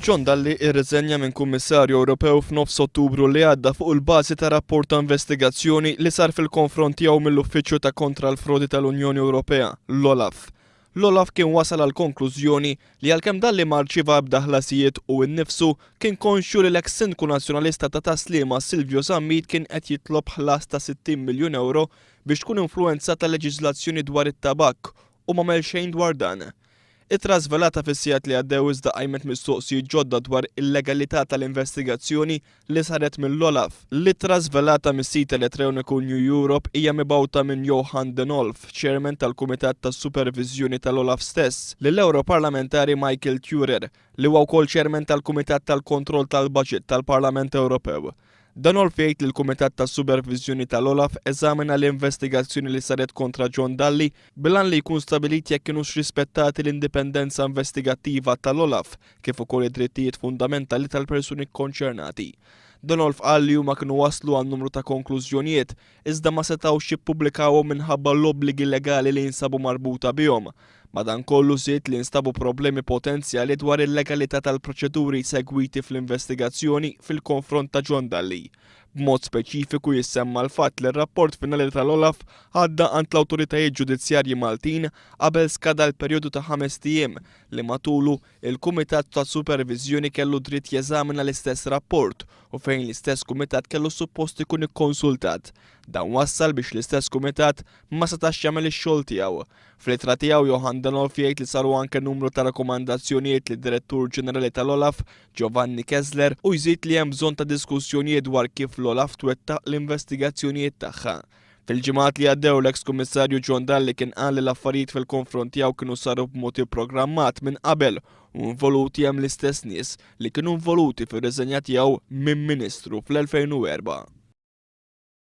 John Dalli irriżenja minn Kummissarju Ewropew f'nofs Ottubru li għadda fuq il-bażi ta' rapport ta' investigazzjoni li sar fil-konfront tiegħu mill-Uffiċċju ta' Kontra l-Frodi tal-Unjoni Ewropea, l-OLAF. L-OLAF kien wasal għall-konklużjoni li għalkemm Dalli ma rċieva ebda ħlasijiet hu nnifsu kien konxju li l-eks Sindku Nazzjonalista ta' Tas-Sliema Silvio Zammit kien qed jitlob ħlas ta' 60 miljun ewro biex tkun influwenzata leġiżlazzjoni dwar it-tabakk u m'għamel xejn dwar dan. Ittra żvelata fis-sigħat li għaddew iżda qajmet mistoqsijiet ġodda dwar il-legalità tal-investigazzjoni li saret mill-OLAF. L-ittra żvelata mis-sit elettroniku New Europe hija mibgħuta minn Johan de Nolf, Chairman tal-Kumitat ta' Superviżjoni tal-OLAF stess, lill-Ewroparlamentari Michael Theurer, li huwa wkoll Chairman tal-Kumitat tal-Kontroll tal-Baġit tal-Parlament Ewropew. Danolf jgħid li l-Kumitat ta' Superviżjoni tal-OLAF eżamina l-investigazzjoni li saret kontra John Dalli bil-għan li jkun stabilit jekk kinux rispettati l-indipendenza investigattiva tal-OLAF kif ukoll id-drittijiet fundamentali tal-persuni kkonċernati. Danolf qal li huma kienu waslu għal numru ta' konklużjonijiet iżda ma setgħux jippubblikawhom minħabba l-obbligi legali li jinsabu marbuta bihom. Madankollu żied li nstabu problemi potenzjali dwar il-legalità tal-proċeduri segwiti fl-investigazzjoni fil-konfront ta' John Dalli. B'mod speċifiku jissemma l-fatt li r-rapport finali tal-OLAF għadda għand l-awtoritajiet ġudizzjarji Maltin qabel skada l-perjodu ta' ħamest ijiem li matulu Il-Kumitat ta' Superviżjoni kellu dritt jeżamina l-istess rapport u fejn l-istess kumitat kellu suppost ikun ikkonsultat. Dan wassal biex l-istess kumitat ma setax jagħmel ix-xogħol tiegħu. Fl-ittra tiegħu Johann Denolf jgħid li saru anke numru ta' rakkomandazzjonijiet lid-Direttur Ġenerali tal-OLAF, Giovanni Kessler, u jżid li hemm bżonn ta' diskussjonijiet dwar kif l-OLAF twettaq l-investigazzjonijiet tagħha. Fil-ġimgħat li għaddew l-eks Kummissarju John Dalli kien qal li l-affarijiet fil-konfront tiegħu kienu saru b'mod ipprogrammat minn qabel u involuti hemm l-istess nies li kienu involuti fir-riżenja tiegħu minn Ministru fl-2004.